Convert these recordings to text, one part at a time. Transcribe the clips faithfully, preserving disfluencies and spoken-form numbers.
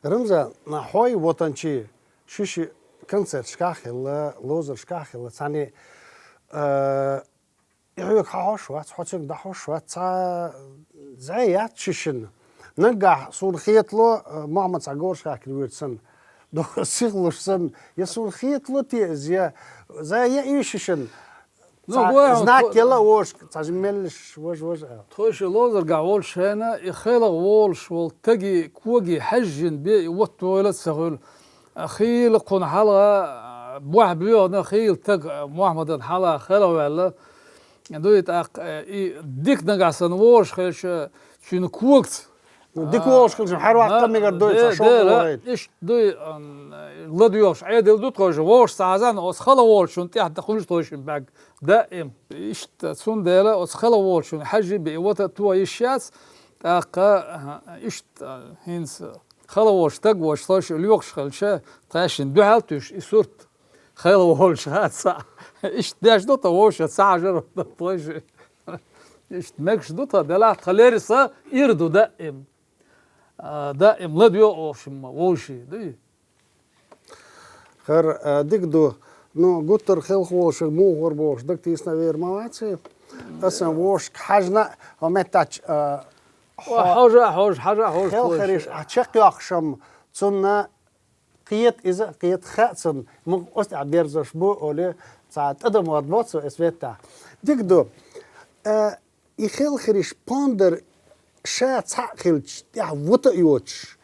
Рамзан, хьо а вотанчи, ши-ши концерташкахь а хилла, ловзарашкахь а хилла, цхьанне, э, и хьоьга хьахьожаш вац, хьо цуьнга дӀахьожаш вац, цхьа зӀе яц ши шинна. Наггахь суна хетало, э, Мохьмад цхьа говраш хахкина воьду санна, дукха сихлуш санна, я суна хетало те иза, я зӀе я и ши шинна. Ну, цхьа гой хьуна, знак тхо-, кела вошка, цхьа жимеллиш, вож, вож, а. Тхо ши ловзаргахь волчу хенахь, и хелха волуш волу таги, коги хьаьжжина бен и ваттойла а ца хуьлу. А, хийла кхунна хьалха, а, бохь боьхна, хийла таг, а, Мохьмадан хьалха хелха ваьлла. Дуй тӀаккха, а, и дика нагахь санна вожаш хилча, цуьнан когаца Ну, дика волуш хилча, хьаьрваккха мегар дуй, цхьа шовкъ дера, вогӀийта. Иштта дуй, ам, ладоьгӀуш Ӏедал ду тхойша, вовшашца хьазан, оцу хала волчунна тӀехь дан хуьлуш тхойшин бӀаьрг. Даим. Иштта, цундела оцу хала волчунна хьаьжжи бен вата а тоха йиш яц, тӀаккха, а, иштта, хӀинца хала волчу стаг волчу тхойша лоьхуш хилча, тхаьшшинна дуьхьал туьйш и сурт. Хала волчу хаа цхьаъ. Иштта деш ду тхан вовшех ца хьажар тхойша. Иштта мегаш ду тхан, делахь тхан леррис а ира ду даим. А, даим ладоьгӀу оха шимма вовшийн, дуй? ХӀара, а, дика ду. Ну, гуттар хелха волуш муха вара бохуш дагатийсина вер ма вац и. Аса вовшашка хьаьжна, хьо меттача, а, хьо хьожа а хьожа, хьажа а хьожа хелхариш тхойша. А чекхйоккхуш-м цунна кхета иза, кхета хаьа цунна, муха оцу тӀехь берзош бу, олий, цхьа тӀадам вад боцу эс веттахь. Дика ду. Э, и хелхариш пондар ша цхьаъ хилча, тӀехь вута а йоцуш,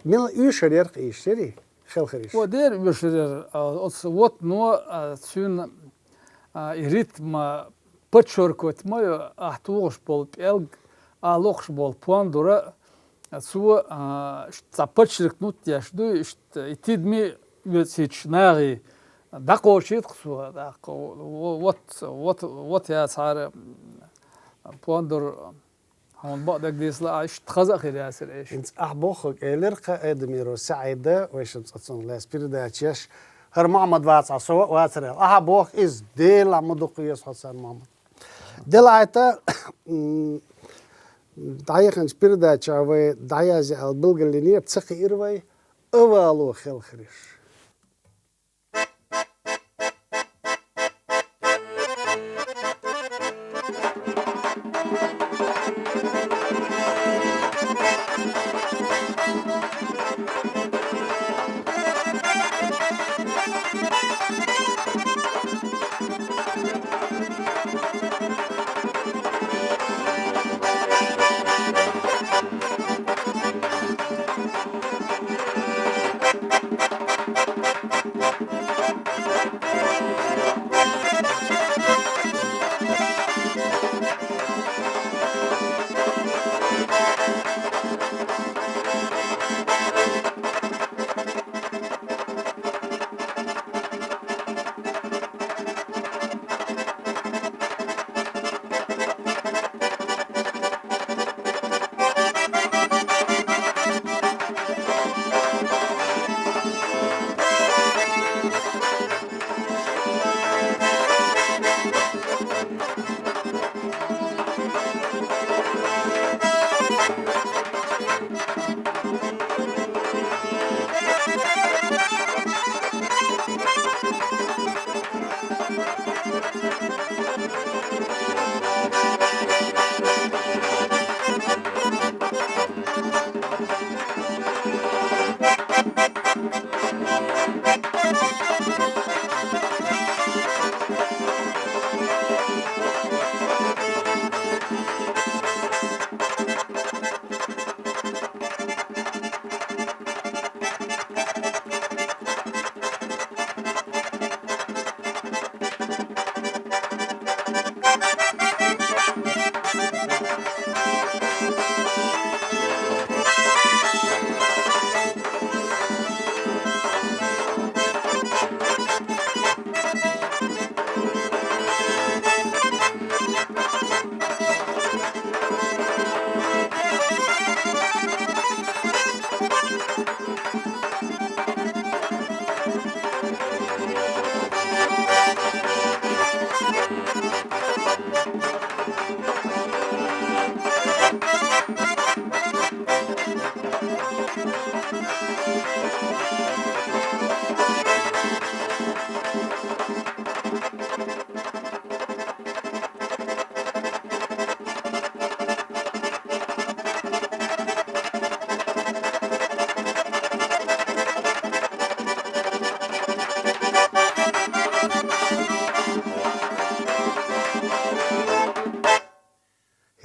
мела оьшур яра-кх ийша, яри хелхариш? О, дера оьшур яра. А, оцу вотано, а, цуьнан, а, и ритм, а, подчеркивать ма йо, ахь тухуш болу пӀелг, ахь лохуш болу пондура, цо, а, ш-, цхьа подчеркнуть деш дуй, иштта и тидаме оьцуьйтуш нахе дӀакхочуьйту-кх цо, тӀаккха во-, вот, вот, вот яцахьара пондур, хьуна бакъдерг дийцала, а, иштта хаза а хир яцара эш. ХӀинца ахь бохург элира-кх, Айдамиров СаӀида, вайшимма цкъа цунах лаьцна передача еш, хӀара Мохьмад вацахь, со а вацара аьлла. Ахьа боху иза, Делахь ма дукха веза хьо царна, Мохьмад. Делахь а, м, дӀаяханчу передачехь вай дӀаязъяла билгалйинера, ца кхиира вай авало хелхариш.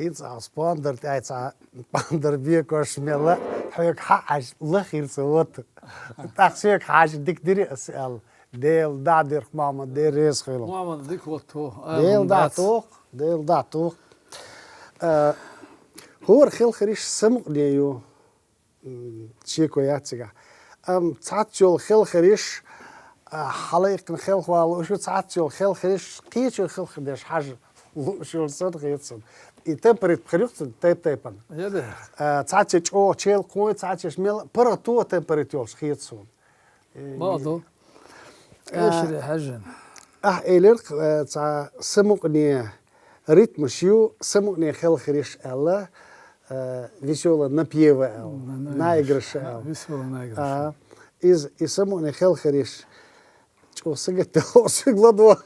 ХӀинца аз пондар тӀай цхьа пондар бекош мела, хьоьга хьаӀаш лахийла ца вата. ТӀаккха соьга хьаӀаш дика дира ас аьлла. Дела дӀа дирх, мама, Дела реза хила. Мама, дика вот то. Дела дӀа туху, Дела дӀа туху. Э, хӀора хелхариш самукъане ю. М, шеко яц цигахь. Ам, цхьацца йолу хелхариш, а, хьалаиккхина хелхавала лууш ю, цхьацца йолу хелхариш, кхечуьра хелхар деш хьажа лууш йолу санна хета суна. И темпоритм хир ю цуьнан тайп-тайпана. Я да. А, цхьацца чӀогӀа чел кхой, цхьацца мел паргӀато темпоритм йолуш хета суна. Э, бакъду. А, эшаре хьаьжжина. Ахь элира, э, цхьа самукъане ритмаш ю, самукъане хелхариш аьлла, э, весёлые напевы аьлла, на-, наигрыши аьлла. Весёлые наигрыши. Ага. Иза, и самукъане хелхариш чӀогӀа сагатделла, саг ладо.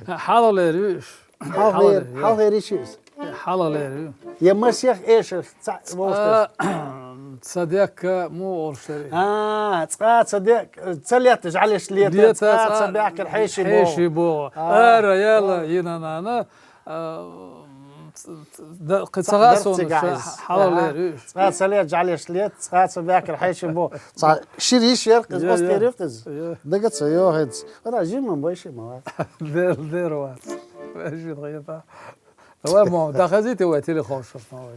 Хьалхалера ю уьш. Хьалхалера, хьалхалера, я. Хьалхалера йиш ю иза. Хьалхалера ю. Я масех эшар, ца, вовшаш. Цкъа ца декка, муха олуш дара? А, цкъа ца декка, ца летта жӀалеш лета, лета, цкъа ца, цкъа баьхкира хьеший боху. Хьеший боху. А. Ара, яла, а, йина нана, а, ц-, ц-, да, кхин ца гӀа суна, ца дарца ца гӀа ша-, иза. Хьалхалера ю уьш. Цкъа ца летта жӀалеш лета, цкъа ца баьхкира хьеший боху. Цхьа шира йиш яра иза, я, остер я, ю иза. Я. Дага ца йо хӀинца. Ара, жимма бай ши ма вац. Дер, дер вац. Вай жин хета. Давай, мама, дӀахазийта вай телефон шуьца, мама.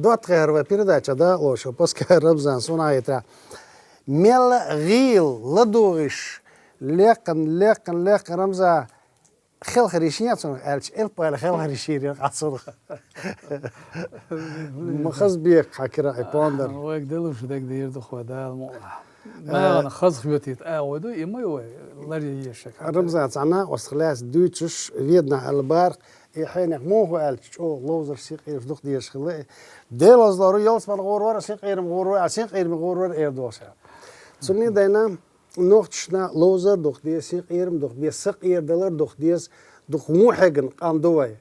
ДоттагӀа вай передача дакъалоша, Паскаль, Рамзан, суна а хетарехь. Мел гӀийла ладугӀуш, лекхан, лекхан, лекхан, Рамзан, хелхариш яц цунах аьлча, элп аьлла хелхариш йийр яра цунах. Ма хаза бехк хьан кира и пондар. Вайга делуш дерг дийр ду хой, Дала мукъ лахь. Э, нахана хаза хьоьтийта агӀой ду, и ма ю вай ларъян езаш. Рамзан, цхьа накъостах лаьцна дуьйцуш, Веданахь аьлла бара, и хьенех муха аьлча, чӀогӀа ловзарш, синкъерамаш дукха дезаш хилла. Делазлору, ялсамани гӀур вара, синкъерам гӀур вара, синкъераме гӀур вара эр доша. Цунна дайна, нохчашна ловзар дукха деза, синкъерам дукха деза, сакъердалар дукха деза, дукха вон хьегна къам ду вай.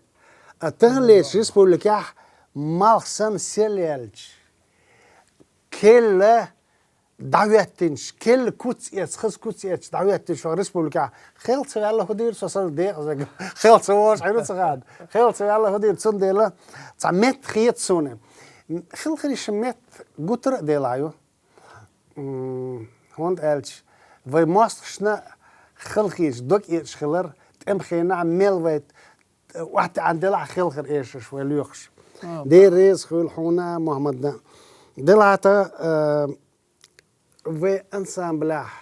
А таханлерчу республикехь малх санна сел яьлча, керла дӀахӀоьттинчу, керла куц эцна, хаза куц эцна дӀахӀоьттинчу республикехь хила ца ваьлла хӀун дийр, со санна декъаза хила ца вогӀуш Ӏийра ца хада. Хила ца ваьлла хӀун дийр, цундела цхьа метта хета суна. Хелхарийн метта гуттар а делахь ю. М, хӀунда аьлча, вай мостагӀашна хала хеташ, дог эцаш хилар, тӀеман хенахь мел вай охьатаьӀна делахь а хелхар эшарш вай лоьхуш. А, Дела реза хуьлда хьуна, Мухьаммадна. Делахь а, э, вай ансамблехь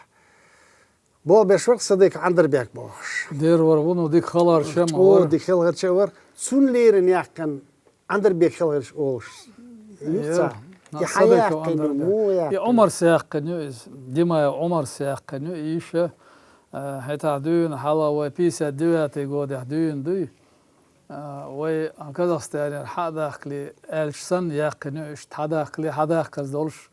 болх беш вара Садыков Ӏандарбек бохуш. Дера вара, вуно дика хелхарча а вара. О, дика хелхарча а вара. Цунна леррина яьккхина Ӏандарбек хелхарш олуш. Юха ца. Яра, И хьан Садыков яьккхина ю, Ӏандарбек. Муха И яьккхина ю? Ӏумарс яьккхина ю иза. Димаев Ӏумарс яьккхина ю, иша, а, хӀетахь дуьйна, хьалха вай пятьдесят девятый годехь дуьйна дуй. А, вай Казахстанера хьа а дахкале аьлча санна яьккхина ю, иштта хьа дахкале, хьа дахказа долуш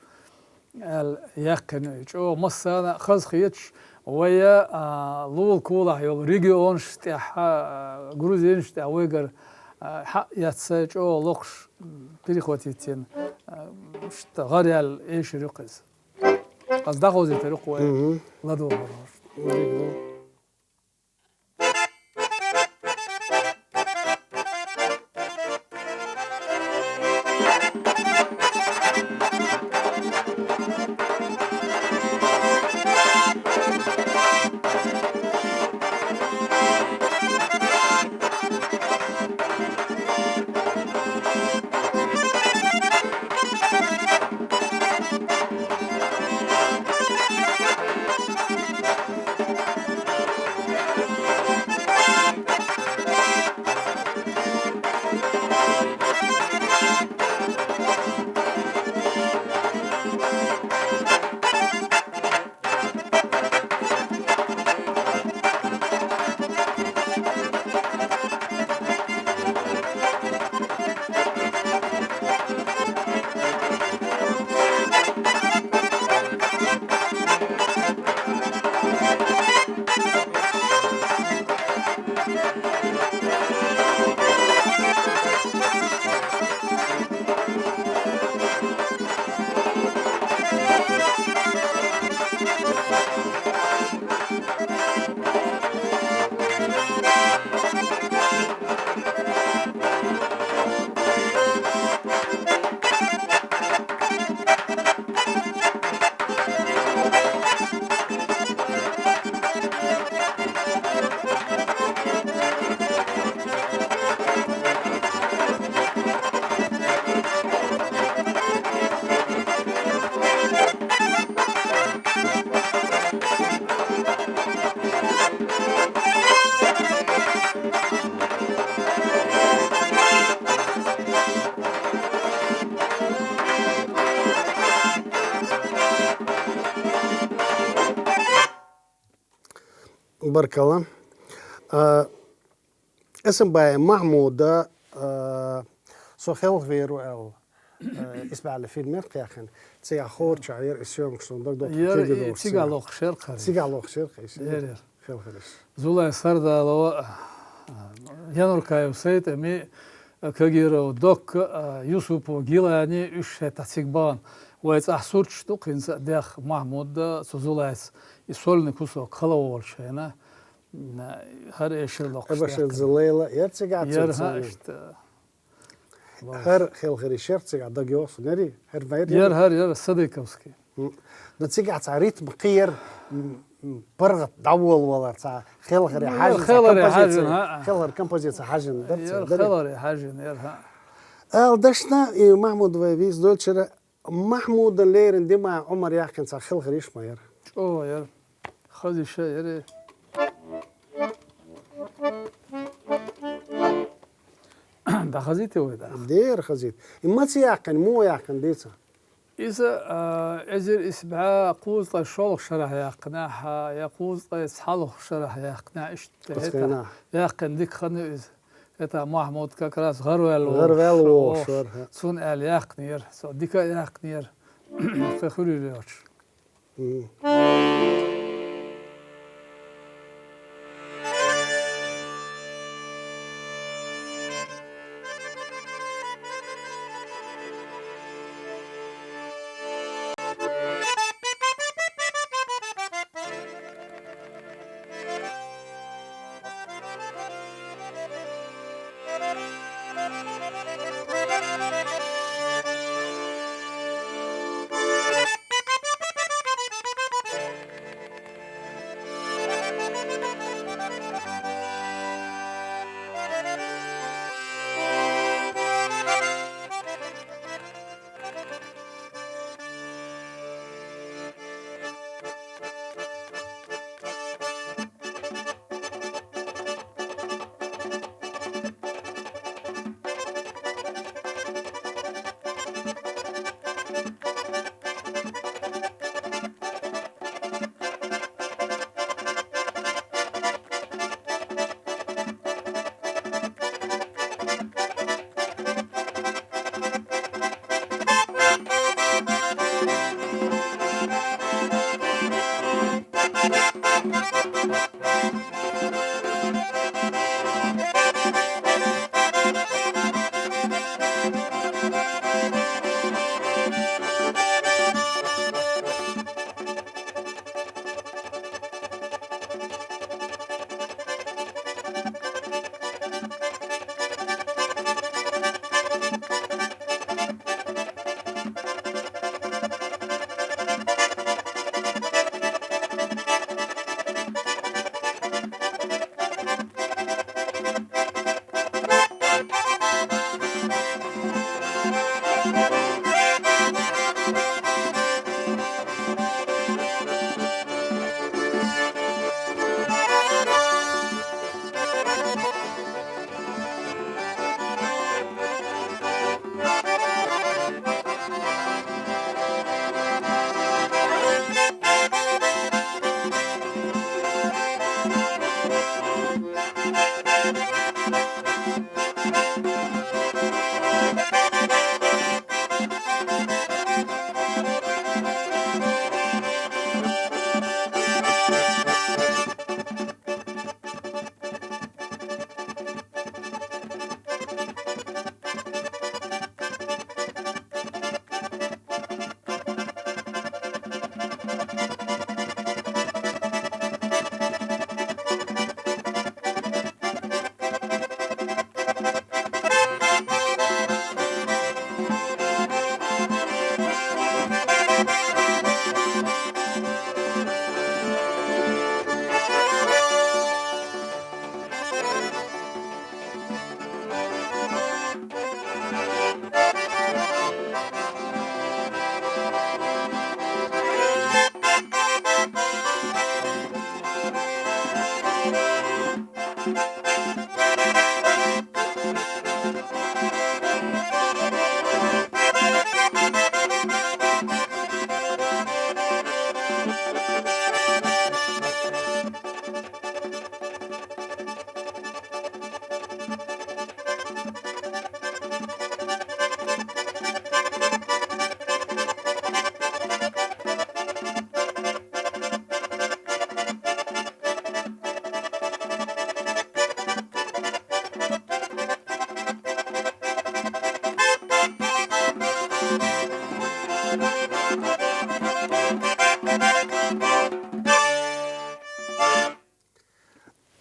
аьлла яьккхина ю. ЧӀогӀа массарна а хаза хеташ, вай, а, лулахь-кулахь йолу регионаш тӀехь, а, грузинаш тӀехь вайгара, а, хьа а эцна, чӀогӀа локхуш, м, перехватить йина, а, иштта гӀара яьлла эшар ю-кх иза. Ас дӀахозуьйтур ю-кх вай Мгм. ладогӀарш. Баркалла. А, Эсамбаев Махьмуда, а, «Со хелхавер ву» аьлла, а, исбаьхьалла фильм яра кхаьчна. Цигахь хӀора чохь яра и съёмкаш, суна дагадогӀу, Яра, кегий и долуш цигахь цигахь. локхуш яра кхара. Цигахь локхуш яра кхара, Яра, яра. Хелхарш. Зулай Сардалова, а, Януркаев Сайтами, а, Кагиров Докка, а, Юсупов Гилани, уьш хӀетахь цига бахана. Вай цӀахь сурташ ду-кх хӀинца а дехна Махьмуда, цу Зулайца и сольный кусок хала волуш хенахь. М, хӀара эшар локхуш Эбашидзе даьккхина. Лейла яра цигахь Яра, цуьнан хӀа, цӀе? иштта. ХӀара хелхарш яра цигахь, дагайогӀу суна, яра? ХӀара ма яра? Яра, хӀара яра, Садыковский. М. Но цигахь цхьа ритм кхин яра, м, м, паргӀат дӀаволавалар, цхьа хелхаре Ну, хьажна, цхьа хелхаре композиция, хьажна, хӀа. хелхар композиция хьажна дара цигахь, Яра, дара? хелхаре хьажна, яра, хӀа. Аьлла дашна, и Махьмуда вай вийца долчуьра, Махьмуда леррина Димаев Ӏумара яьккхина цхьа хелхарш ма яра? ЧӀогӀа яра. Хаза йиш а яра. ДӀахазийта вай дӀа? Дера хазийта. И маца яьккхина, муха яьккхина дийца? Иза, а, эзар исс бӀе кхузткъе шолгӀа шарахь яьккхинехь, а, я кхузткъе цхьалгӀа шарахь яьккхинехь, иштта Оцу хӀетахь хенахь. яьккхина дика хан ю иза. ХӀетахь Махьмуд как раз гӀарваьлла волуш, ГӀарваьлла волуш вара, хӀа. Цунна аьлла яьккхинера, со дика а яьккхинера, кхин хуьлийла йоцуш. Мгм.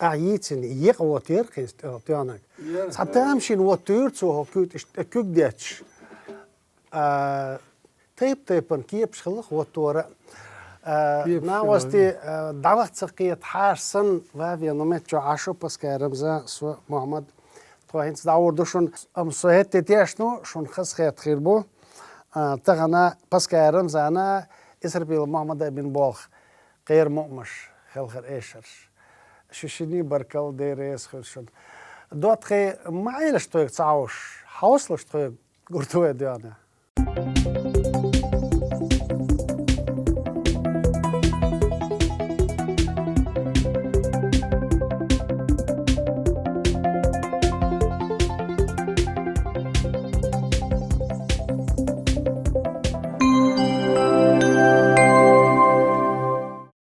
А, йийцина, йикъа вот яр кхин, э, тоьнаг. Яр. Цхьа тамашийна вот туьйра цо хьо куьг, иш-, куьг детташ. А, тайп-тайпана кепаш хилла вот тора. А, кепаш нагӀасти, хилла. А, дӀаваха ца кхета хьаша санна, ва вена меттачу Ӏашо Паскарамза, со Мухьаммад. Тхо хӀинца дӀагӀур ду шуна, амма со хӀетте тешну, шуна хазахетта хир бу. А, тахана Паскарамзана, Исрапила Мухьаммада бина болх. Кхера мукъамаш, хелхар эшарш. Шу шинне баркал, Дела реза хуьлда шуна. ДоттагӀий, ма Ӏелаш тхоьга ца хьовш, хьовсалаш тхоьга гуртове доьна.